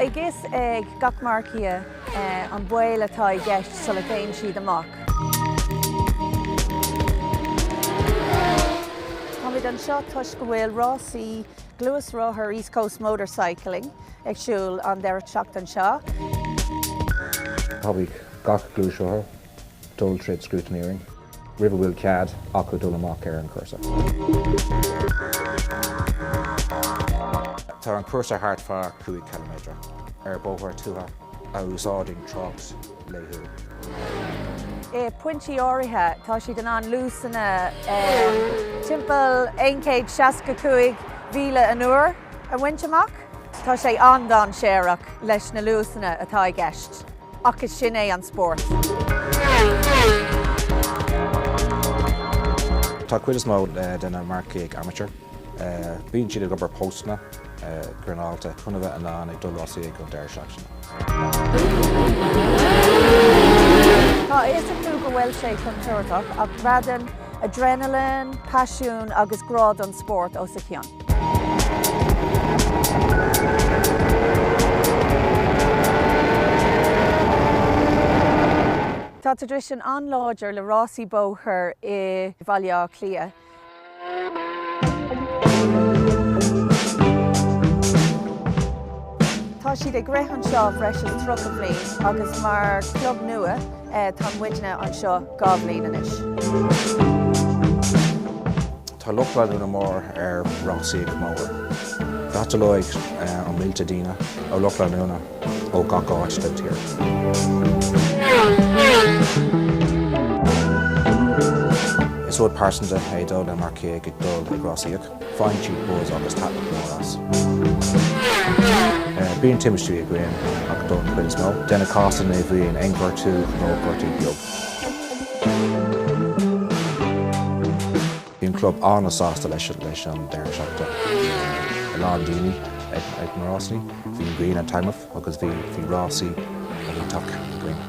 Tá a fhios ag gach marcaí an baol atá i gceist sula dtéann siad amach. Táimid anseo toisc go bhfuil rásaí gluaisrothar East Coast Motorcycling ag siúl an deireadh seachtain seo. Caithfidh gach gluaisrothar dul tríd scrutineering roimh a bhfuil cead acu dul amach ar an chúrsa. Tá an cúrsa thart fá 5 ciliméadar ar bóthar tuaithe a úsáideann trácht laethúil. I bpointí áirithe tá siad in ann luasanna timpeall 165 mhíle an uair a bhaint amach. Tá sé an-dainséarach leis na luasanna atá i gceist. Ach is sin é an spórt. Tá cuid is mó de na marcaigh amateur. Bíonn siad ag obair postanna ginearálta chun a bheith in ann ag dul rásaíocht an deireadh seachtaine. Tá a fhios acu go bhfuil sé contúirteach ach braitheann adrenaline, paisean agus grá don spórt os a chionn. Tá traidisiún an-láidir le rásaí bóthair i Bhaile Átha Cliath. Tá siad ag rith anseo breis is 30 bliain agus mar chlub nua tá muidne anseo 2 bhliain anois. Tá lucht leanúna mór ar rásaíocht bóthair. Freastalóidh an mílte daoine ó lucht leanúna ó gach áit den tír. Is rud pearsanta é do na marcaigh ag dul ag rásaíocht. Faigheann siad buzz agus taitneamh mór as. Bíonn timpistí againn ach don chuid is mó de na cásanna ní bhíonn aon ghortú nó gortú beag. Bhí an club an-sásta leis an deireadh seachtaine. Bhí a lán daoine ag na rásaí, bhí an ghrian ag taitneamh agus bhí rásaí iontach againn.